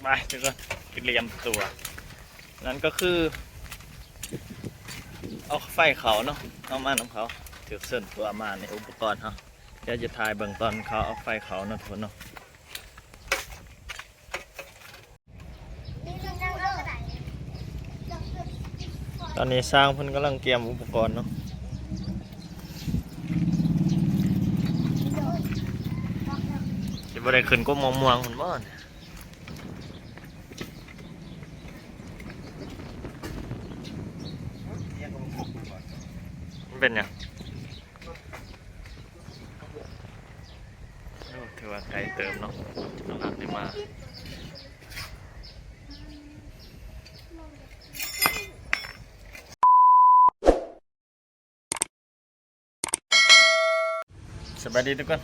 ໄປທຸກຄົນ ກະລຽມຕົວ ນັ້ນກໍຄືເອົາໄຟເຂົ້າເນາະ ເຮົາມານຳເຂົາ ຖືກເຊີນຕົວມາໃນອຸປະກອນເຮົາ ດຽວຈະຖ່າຍເບິ່ງຕອນເຂົາເອົາໄຟເຂົ້າເນາະທຸກຄົນເນາະ. ຕອນນີ້ຊ່າງເພິ່ນກຳລັງກຽມອຸປະກອນເນາະ ຊິບໍ່ໄດ້ຂຶ້ນກົກໝາກມ່ວງພຸ້ນບໍ່? ມັນເປັນຫຍັງ? ໂອ້ ຖືວ່າໄກເຕີບເນາະ ກຳລັງໄດ້ມາ. ສະບາຍດີທຸກຄົນ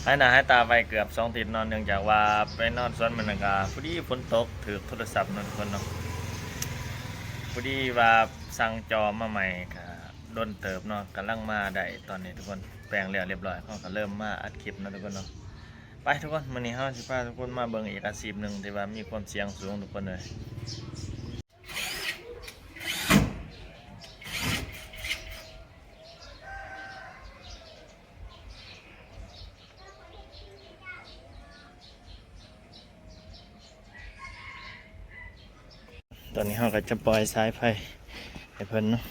ຫາຍໜ້າຫາຍຕາໄປເກືອບສອງທິດເນາະ ເນື່ອງຈາກວ່າໄປນອນສວນມື້ນັ້ນກະພໍດີຝົນຕົກ ຖືກໂທລະສັບເນາະທຸກຄົນເນາະ ພໍດີວ່າສັ່ງຈໍມາໃໝ່ກະດົນເຕີບເນາະ ກຳລັງມາໄດ້ຕອນນີ້ທຸກຄົນ ແປງແລ້ວຮຽບຮ້ອຍ ເຮົາກະເລີ່ມມາອັດຄລິບເນາະທຸກຄົນເນາະ. ໄປທຸກຄົນ ມື້ນີ້ເຮົາຊິພາທຸກຄົນມາເບິ່ງອີກອາຊີບໜຶ່ງທີ່ວ່າມີຄວາມສ່ຽງສູງທຸກຄົນເອີຍ. ຕອນນີ້ເຮົາກໍຈະປ່ອຍສາຍໄຟໃຫ້ເພິ່ນເນາະ.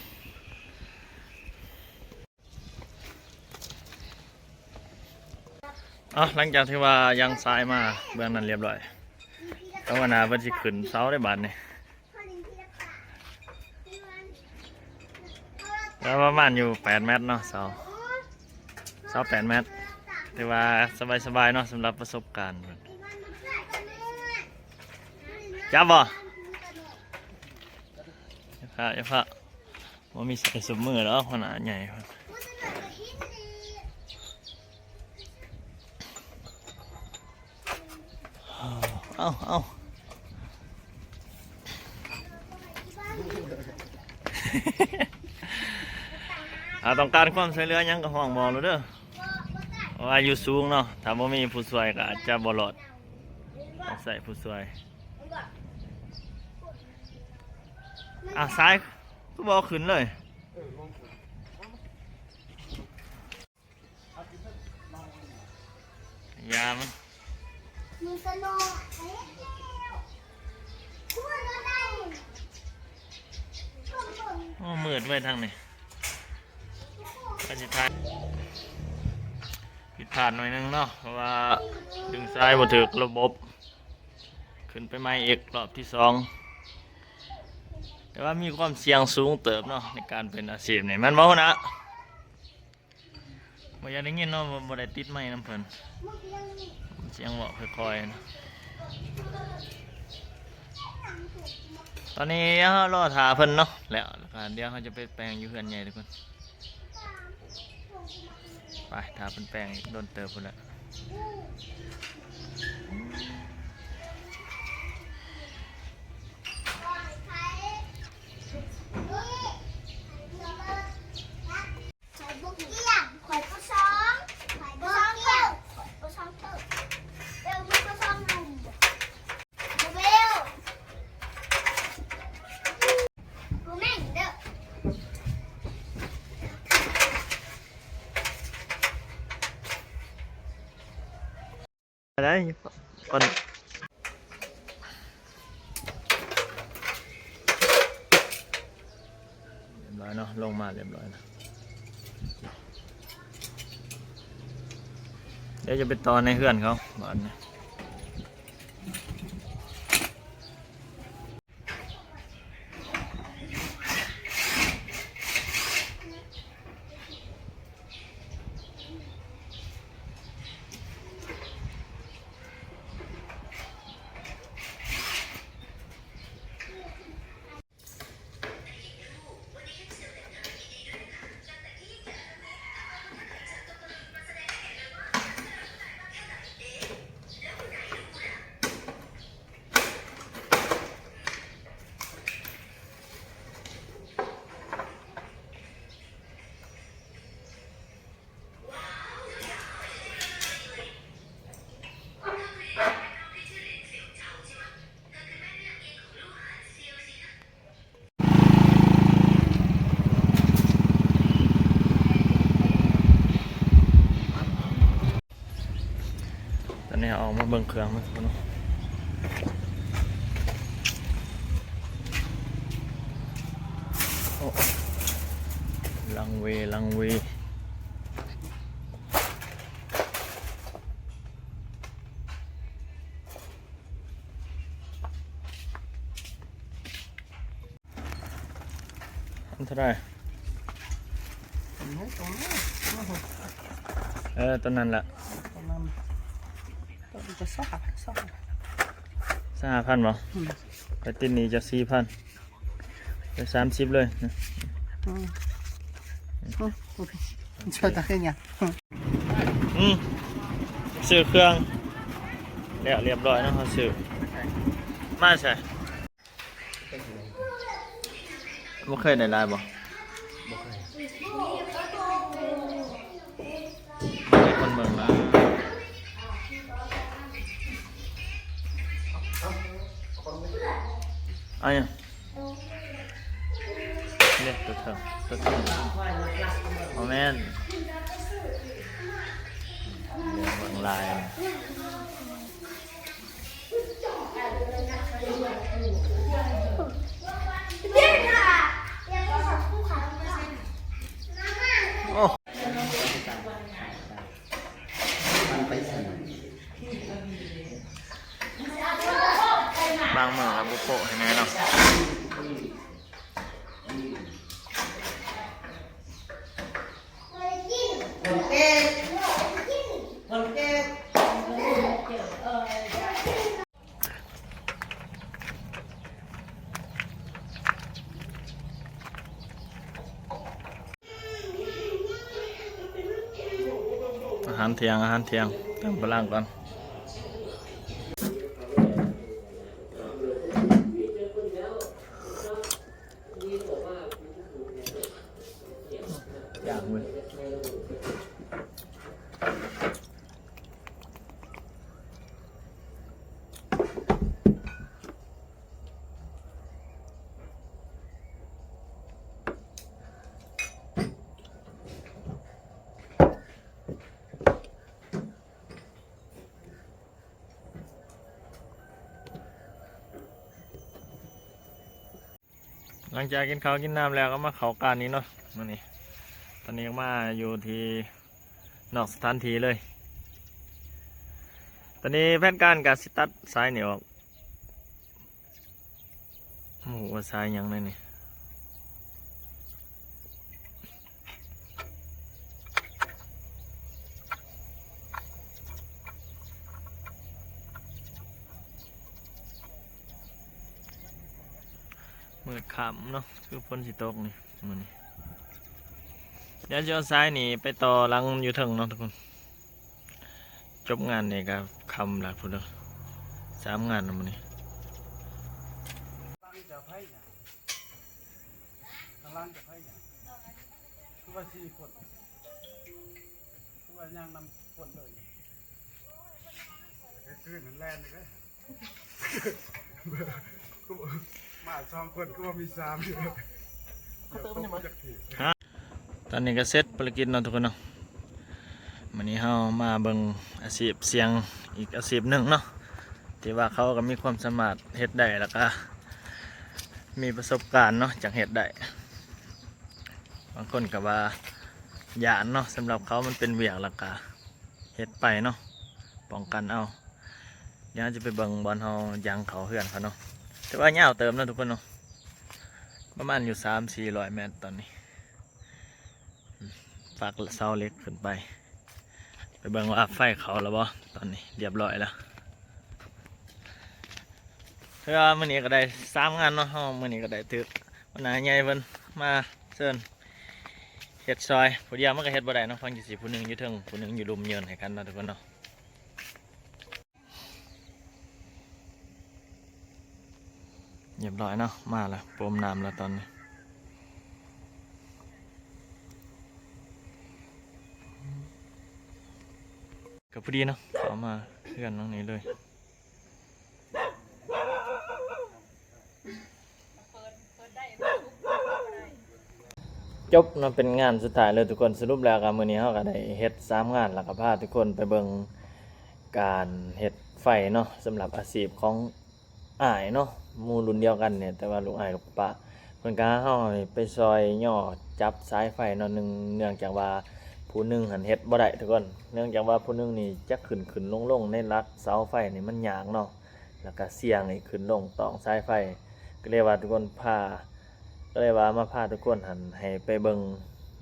ເອົາ ຫຼັງຈາກທີ່ວ່າຍັງສາຍມາເບື້ອງນັ້ນຮຽບຮ້ອຍ ແລ້ວຫົວໜ້າເພິ່ນຊິຂຶ້ນເສົາໄດ້ບາດນີ້. ແລ້ວປະມານຢູ່ແປດແມັດເນາະ ເສົາ ເສົາແປດແມັດ ຖືວ່າສະບາຍໆເນາະ ສຳລັບປະສົບການ. ຈັບບໍ່? ຢ່າພາ ຢ່າພາ ບໍ່ມີໃສ່ຊຸບມືດອກ ຫົວໜ້າໃຫຍ່. ເອົາ ເອົາ ຖ້າຕ້ອງການຄວາມຊ່ວຍເຫຼືອຫຍັງກໍຮ້ອງບອກໂລດເດີ ເພາະວ່າຢູ່ສູງເນາະ ຖ້າບໍ່ມີຜູ້ຊ່ວຍກໍອາດຈະບໍ່ລອດ ຕ້ອງໃຊ້ຜູ້ຊ່ວຍ. ອາ ສາຍຄືບໍ່ເອົາຂຶ້ນເລີຍ? ຢ່າມັນ ໂອ້ ມືດເວີຍທາງນີ້ ກະຊິຖ່າຍ ຜິດພາດໜ້ອຍໜຶ່ງເນາະ ເພາະວ່າດຶງສາຍບໍ່ຖືກລະບົບ ຂຶ້ນໄປໃໝ່ອີກລອບທີສອງ ແຕ່ວ່າມີຄວາມສ່ຽງສູງເຕີບເນາະ ໃນການເປັນອາຊີບນີ້ ແມ່ນບໍ່ຫົວໜ້າ? ບໍ່ຢາກໄດ້ຍິນເນາະ ບໍ່ ບໍ່ໄດ້ຕິດໄມນຳເພິ່ນ ສຽງເວົ້າຄ່ອຍໆນະ. ຕອນນີ້ເຮົາລໍຖ້າເພິ່ນເນາະ ແລ້ວກໍດຽວເຮົາຈະໄປແປງຢູ່ເຮືອນໃຫຍ່ທຸກຄົນ. ໄປ ຖ້າເພິ່ນແປງອີກດົນເຕີບພຸ້ນແຫຼະ. ຂ້ອຍບໍ່ກຽມ ຂ້ອຍບໍ່ຊອງ ຂ້ອຍບໍ່ຊອງເຕີ ຂ້ອຍບໍ່ຊອງເຕີ ເອີ ມຶງບໍ່ຊອງໜຸ່ມ ບໍ່ເບວ ບໍ່ແມ່ນເດີ. ໄດ້ ກ່ອນ ຮຽບຮ້ອຍເນາະ ລົງມາຮຽບຮ້ອຍນະ ດຽວຈະໄປຕໍ່ໃນເຮືອນເຂົາບາດນີ້. ເຄື່ອງມັນເນາະ. ໂອ້ ລັງເວ ລັງເວ. ອັນເທົ່າໃດ? ອັນນີ້ຕົວນີ້ ເອີ ຕົວນັ້ນລະ ຕົວນັ້ນ ຕົວນີ້ກໍຊາວຫ້າພັນ ຊາວຫ້າພັນ ຊາວຫ້າພັນບໍ? ອືມ ຂ້ອຍຕິດໜີ້ເຈົ້າສີ່ພັນ ໄປສາມສິບເລີຍນະ. ອືມ ອືມ ຊ່ວຍຕາເຮັດຫຍັງ? ອືມ ຊື້ເຄື່ອງແລ້ວລຽບຮ້ອຍເນາະ ເຮົາຊື້ມາໃສ? ບໍ່ເຄີຍໄດ້ຫຼາຍບໍ່? ບໍ່ເຄີຍ ມີຄົນເບິ່ງຫຼາຍ. ເອົາຫຍັງ? ເດ້ ຕົວເທິງ ຕົວເທິງ ບໍ່ແມ່ນ ເບິ່ງຫຼາຍ. ໂອ້ ບາງມື້ກໍບໍ່ໂປະໃຫ້ແນ່ເນາະ. ອາຫານທ່ຽງ ອາຫານທ່ຽງ ເຕີມພະລັງກ່ອນ. ຢ່າງເວີຍ ຫຼັງຈາກກິນເຂົ້າກິນນ້ຳແລ້ວ ກໍມາເຂົ້າການນີ້ເນາະ ມື້ນີ້. ຕອນນີ້ກໍມາຢູ່ທີ່ນອກສະຖານທີ່ເລີຍ. ຕອນນີ້ແຜນການກໍຊິຕັດສາຍນີ້ອອກ. ບໍ່ຮູ້ວ່າສາຍຫຍັງແນ່ນີ້. ມືດຄ່ຳເນາະ ຄືຝົນຊິຕົກນີ້ ມື້ນີ້. ດຽວຈະເອົາສາຍນີ້ໄປຕໍ່ຫຼັງຢູ່ເທິງເນາະທຸກຄົນ. ຈົບງານນີ້ກໍຄ່ຳແລ້ວພຸ້ນເດີ ສາມງານແລ້ວມື້ນີ້. ຫຼັງຈາກໄຜນະ ຂ້າງຫຼັງຈາກໄຜນະ ຄືວ່າສີ່ຄົນ ຄືວ່າຍ່າງນຳຄົນເລີຍ ຄືນັ້ນແລ່ນເລີຍ. ມາສອງຄົນ ຄືວ່າມີສາມຢູ່. ຕອນນີ້ກໍເສັດພາລະກິດເນາະທຸກຄົນເນາະ. ມື້ນີ້ເຮົາມາເບິ່ງອາຊີບສ່ຽງອີກອາຊີບໜຶ່ງເນາະ ທີ່ວ່າເຂົາກໍມີຄວາມສາມາດເຮັດໄດ້ ແລ້ວກໍມີປະສົບການເນາະ ຈັ່ງເຮັດໄດ້. ບາງຄົນກໍວ່າຢ້ານເນາະ ສຳລັບເຂົາມັນເປັນວຽກ ແລ້ວກໍເຮັດໄປເນາະ ປ້ອງກັນເອົາ. ດຽວເຮົາຈະໄປເບິ່ງບ່ອນເຮົາຍັງເຂົ້າເຮືອນເຂົາເນາະ. ຖືວ່າຍາວເຕີບເນາະທຸກຄົນເນາະ ປະມານຢູ່ສາມສີ່ຮ້ອຍແມັດຕອນນີ້. ປັກເສົາເຫຼັກຂຶ້ນໄປ ໄປເບິ່ງວ່າໄຟເຂົ້າແລ້ວບໍ່. ຕອນນີ້ລຽບຮ້ອຍແລ້ວ. ຖືວ່າມື້ນີ້ກໍໄດ້ສາມງານເນາະ ເຮົາມື້ນີ້ກໍໄດ້ຖືກຫົວໜ້າໃຫຍ່ເພິ່ນມາເຊີນເຮັດຊ່ອຍ. ຜູ້ດຽວມັນກໍເຮັດບໍ່ໄດ້ເນາະ ຟັງຈັ່ງຊີ້ ຜູ້ໜຶ່ງຢູ່ເທິງ ຜູ້ໜຶ່ງຢູ່ລຸ່ມ ຍື່ນໃຫ້ກັນເນາະທຸກຄົນເນາະ. ຮຽບຮ້ອຍເນາະ ມາແລ້ວ ປົມນ້ຳແລ້ວຕອນນີ້ ກໍພໍດີເນາະ ເຂົ້າມາເຮືອນຫຼັງນີ້ເລີຍ. ຈົບເນາະ ເປັນງານສຸດທ້າຍເລີຍທຸກຄົນ. ສະຫຼຸບແລ້ວກໍມື້ນີ້ເຮົາກໍໄດ້ເຮັດສາມງານ ແລ້ວກໍພາທຸກຄົນໄປເບິ່ງການເຮັດ ໄຟເນາະ ສຳລັບອາຊີບຂອງອ້າຍເນາະ ໝູ່ລຸ້ນດຽວກັນນີ້ ແຕ່ວ່າລູກອ້າຍລູກປ້າເພິ່ນກໍຫາເຮົານີ້ໄປຊ່ອຍຍໍຈັບສາຍໄຟເນາະ ເນື່ອງ ເນື່ອງຈາກວ່າຜູ້ໜຶ່ງຫັ້ນເຮັດບໍ່ໄດ້ທຸກຄົນ ເນື່ອງຈາກວ່າຜູ້ໜຶ່ງນີ້ຈະຂຶ້ນຂຶ້ນລົງລົງໃນຫຼັກເສົາໄຟນີ້ມັນຍາກເນາະ ແລ້ວກໍສ່ຽງອີກ ຂຶ້ນລົງຕອງສາຍໄຟ ກໍເລີຍວ່າທຸກຄົນພາ ກໍເລີຍວ່າມາພາທຸກຄົນຫັ້ນໃຫ້ໄປເບິ່ງ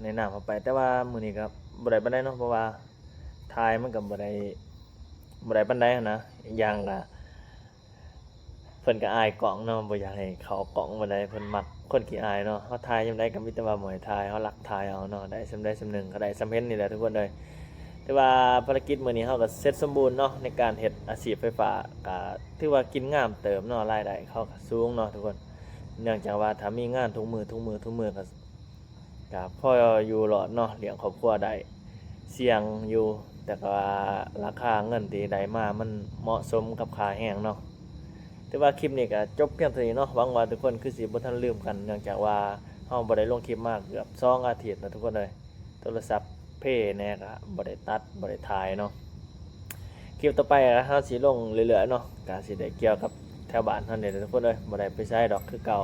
ໃນນາມເຮົາໄປ ແຕ່ວ່າມື້ນີ້ກໍບໍ່ໄດ້ປານໃດເນາະ ເພາະວ່າຖ່າຍມັນກໍບໍ່ໄດ້ ບໍ່ໄດ້ປານໃດຫັ້ນນະ ອີກຢ່າງກໍເພິ່ນກໍອາຍກ້ອງເນາະ ບໍ່ຢາກໃຫ້ເຂົ້າກ້ອງປານໃດ ເພິ່ນມັກຄົນຂີ້ອາຍເນາະ ເຮົາຖ່າຍຍາມໃດກໍມີແຕ່ວ່າບໍ່ໃຫ້ຖ່າຍ ເຮົາລັກຖ່າຍເອົາເນາະ ໄດ້ສ່ຳໃດສ່ຳໜຶ່ງ ກໍໄດ້ສ່ຳເຫັນນີ້ແຫຼະທຸກຄົນເອີຍ. ຖືວ່າພາລະກິດມື້ນີ້ເຮົາກໍເສັດສົມບູນເນາະ ໃນການເຮັດອາຊີບໄຟຟ້າ ກໍຖືວ່າກິນງາມເຕີບເນາະ ລາຍໄດ້ເຂົາກໍສູງເນາະທຸກຄົນ ເນື່ອງຈາກວ່າຖ້າມີງານທຸກມື້ ທຸກມື້ ທຸກມື້ກໍ ກໍພໍຢູ່ລອດເນາະ ລ້ຽງຄອບຄົວໄດ້ ສ່ຽງຢູ່ ແຕ່ກໍວ່າລາຄາເງິນທີ່ໄດ້ມາມັນເໝາະສົມກັບຄ່າແຮງເນາະ. ຖືວ່າຄລິບນີ້ກໍຈົບພຽງເທົ່ານີ້ເນາະ ຫວັງວ່າທຸກຄົນຄືຊິບໍ່ທັນລືມກັນ ເນື່ອງຈາກວ່າເຮົາບໍ່ໄດ້ລົງຄລິບມາເກືອບສອງອາທິດແລ້ວທຸກຄົນເອີຍ ໂທລະສັບເພແດ່ກໍບໍ່ໄດ້ຕັດ ບໍ່ໄດ້ຖ່າຍເນາະ. ຄລິບຕໍ່ໄປກໍເຮົາຊິລົງເລື້ອຍໆເນາະ ກໍຊິໄດ້ກ່ຽວກັບແຖວບ້ານເຮົານີ້ແຫຼະທຸກຄົນເອີຍ ບໍ່ໄດ້ໄປໃສດອກຄືເກົ່າ.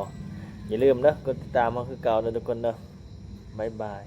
ຢ່າລືມເດີ ກົດຕິດຕາມເຮົາຄືເກົ່າເດີທຸກຄົນເດີ ບາຍບາຍ.